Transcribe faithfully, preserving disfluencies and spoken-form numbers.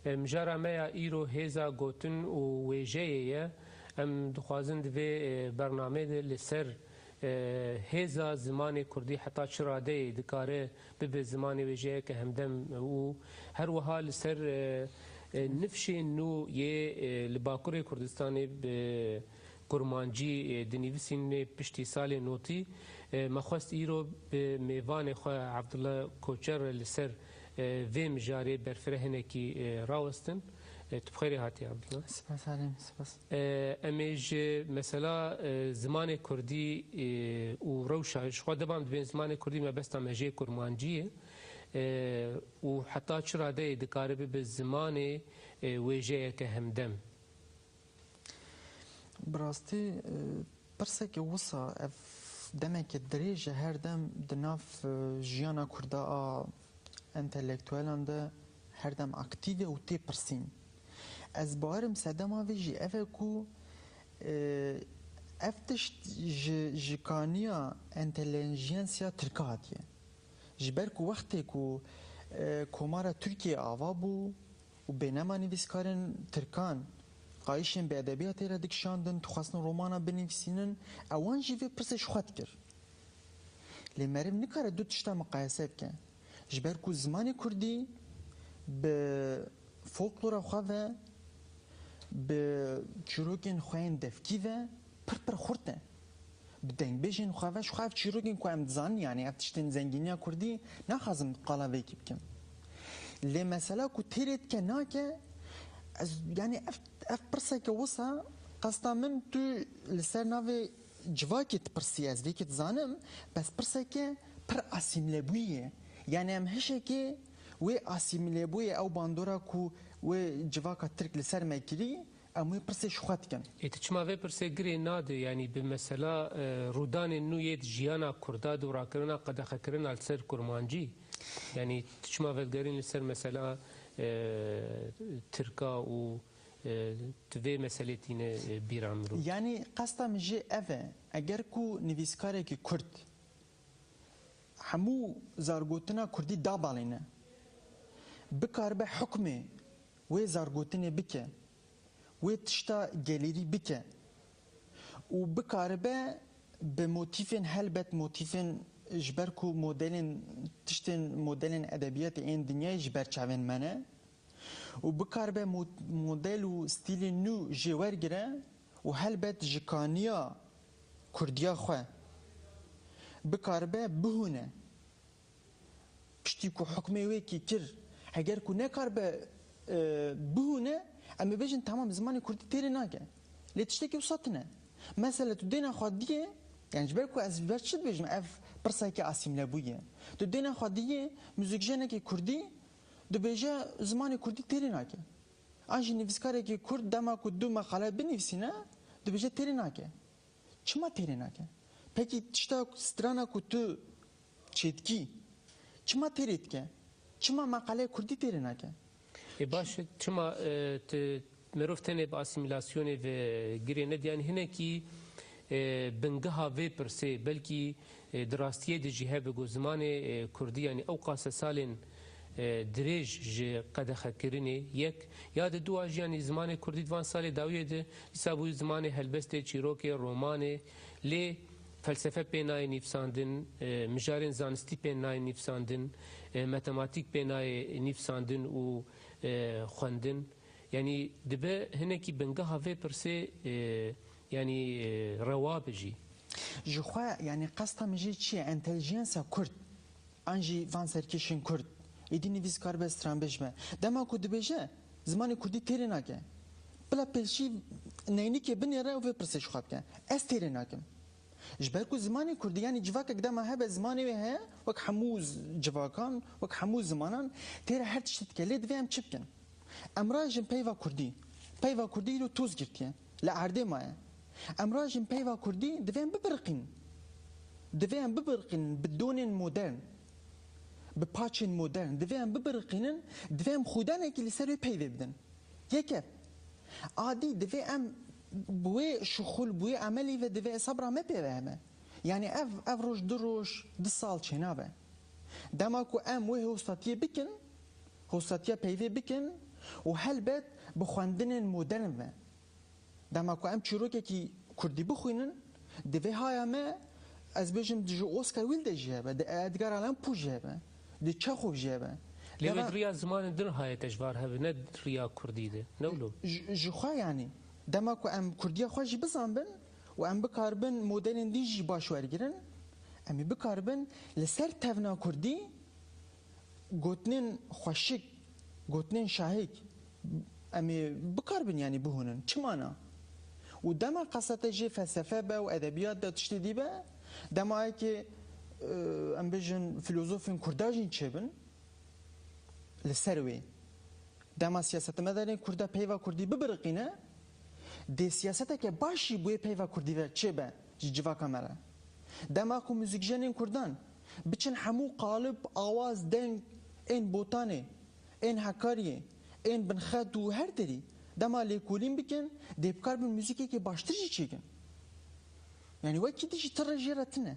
E, mijara me ya îro hêza gotin û wêjeyê ye. Em dixwazin di vê, e, bernameyê de li ser, e, hêza zimanê kurdî heta çi radeyê dikare bibe zimanê wêjeyeke hemdem û her wiha li ser, e, e, nifşên nû yê, e, li Bakurê Kurdistanê bi kurmancî, e, dinivîsînê piştî salê notî. E, me xwest îro bi mêvanê xwe Abdullah Koçer re li ser, e, vê mijarê berfireh hinekî, e, rawestin. E, tu bi xêrê hatî Abdullah. Spas Halim, spas. E, em ê ji mesela, e, zimanê kurdî, e, û rewşa, ji xwe devam dibên zimanê kurdî, mebesta me jê kurmancî ye. E, û heta çi radeyê dikare bibe zimanê, e, wêjeyeke hemdem? Bi rastî, e, pirseke wisa ev demeke dirêj e, her dem di nav, e, jiyana Kurda a entelektuelan de her dem aktîf e û tê pirsîn. Ez bawerim sedema vê jî ev e ku, e, ev tişt ji, ji kaniya entelijensiya Tirka hatiye. Ji ber ku wextê ku, e, Komara Tirkiyê ava bû û bênema nivîskarên Tirkan qayîşên bi edebiyatê re dikişandin, dixwestin romana binivîsînin, ewan jî vê pirsê ji xwe dikir. Lê meriv nikare du tişta miqayese bike. Ji ber ku zimanê kurdî bi folklora xwe ve, bi çîrokên xwe yên devkî ve pir pir xurt e. Bi dengbêjên xwe ve, ji xwe ev çîrokên ku em dizanin, yanî ev tiştên zengîniya kurdî, naxwazim qala vê yekê bikim. Lê mesela ku têrê dike nake, ez, yanî ev, ev pirseke wisa, qesta min tu li ser navê civakê dipirsî, ez vê yekê dizanim, bes pirseke pir asîmlebûyî ye. Yanî em hişekê wê asîmlebûyê, ew bandora ku wê civaka Tirk li ser me kirî, em wê pirsê ji xwe dikin. Ê, tu çima vê pirsê girê nade, yanî bi mesela, e, rûdanên nû yê di jiyana Kurda de û rakirina qedexekirina li ser kurmancî? Yanî tu çima vedigerîn li ser mesela, e, Tirka û, e, tu vê meselê tîne, e, bîra mirov? Yanî qesta min jê ev e, eger ku nivîskarekî Kurd hemû zargotina Kurdî dabalîne, bikaribe hukmê wê zargotinê bike, wê tişta gelêrî bike û bikaribe bi motîfên, helbet motîfên ji ber ku modelên, tiştên, modelên edebiyatê ên dinyayê ji ber çavên me ne û bikaribe mo-, model û stîlên nû jê wergire û helbet ji kaniya kurdiya xwe bikaribe bihûne. Piştî ku hukmê wê kî kir, heger ku nekaribe, e, bihûne, em ê bêjin, temam, zimanê kurdî têrê nake. Lê tiştekî wisa tune. Mesele tu dêna xwe diyê, yani ji ber ku ez ji ber çi dibêjim, ev pirseke asîmlebûyî ye. Tu dêna xwe diyê, muzîkjenekî kurdî dibêje zimanê kurdî têrê nake. An jî nivîskarekî kurd dema ku du meqale binivîsîne, dibêje têrê nake. Çima têrê nake? Pekî tişta strana ku tu çêdikî, çima têrê dike? Çima meqaleyê kurdî têrê nake? Ê, baş e, çima, e, tu, mirov tenê bi asîmîlasyonê ve girê nediyan hinekî, e, bingeha vê pirsê, belkî, e, di rastiyê de jî hebe ku zimanê, e, kurdî, yanî ew qase salên, e, dirêj ji qedexekirinê yek, ya di dua jî, yanî zimanê kurdî di van salê dawiyê de dîsa bû zimanê helbestê, çîrokê, romanê, lê felsefe pê nayê nivîsandin, e, mijarên zanistî pê nayê nivîsandin, e, matematîk pê nayê nivîsandin û, e, xwendin. Yanî dibe hinekî bingeha vê pirsê, e, yanî, e, rewa be jî. Ji xwe, yanî qesta min jî çi ye? Entelijensa Kurd, an jî van serkêşên Kurd, êdî nivîskar be, stranbêj be. Dema ku dibêje, zimanê Kurdî têrê nake. Bila pêşî neynikê binêre û vê pirsê ji xwe bike. Ez têrê nakim. Ji ber ku zimanê Kurdî, yanî civakek dema hebe zimanê wê heye, wek hemû z-, civakan, wek hemû zimanan, têra her tiştî dike. Lê divê em çi bikin? Em rajin peyva Kurdî. Peyva Kurdî îro toz girtiye. Li erdê maye. Em rajin peyva Kurdî, divê em bibiriqînin. Divê em bibiriqînin bi donên modern, bi paçên modern. Divê em bibiriqînin, divê em xudanekî li ser wê peyvê bidin. Yek ev. A dî divê em bi wê şixul, bi wê emelî ve divê sebra me pê ve hebe. Yanî ev, ev roj, du roj, du sal çênabe. Dema ku em wê hostatiyê bikin, hostatiya peyvê bikin, û helbet bi xwendinên modern ve. Dema ku em çîrokekî kurdî bixwînin, di vê haya me, ez bêjim, di ji Oscar Wilde jî hebe, di Edgar Allan Poe jî hebe, di Çexov jî hebe. Lê wê di riya zimanên din haye te ji var hebe, ne di riya kurdî de. Ne wilo? Ji, ji xwe, yanî, dema ku em kurdiya xwe jî bizanbin û em bikaribin modelên din jî baş wergirin, em ê bikaribin li ser tevna kurdî gotinên xweşik, gotinên şahik em ê bikaribin, yanî bihûnin. Çima na? Û dema qesa te jê felsefe be û edebiyat be, tiştê dî be, dema yekê, e, em bêjin, filozofên kurda jî çêbin li ser wê. Dema siyasetmedarên kurda peyva kurdî bibiriqîne, dê siyaseteke baş jî bi wê peyva kurdî ve çêbe ji civaka me re. Dema ku muzîkjenên kurdan biçin hemû qalib, awaz, deng ên Botanê, ên Hekariyê, ên Binxet û her derî, dema lêkolîn bikin, dê bikaribin muzîkekê baştir jî çêkin. Yanî wekî din jî ti rê jê re tune.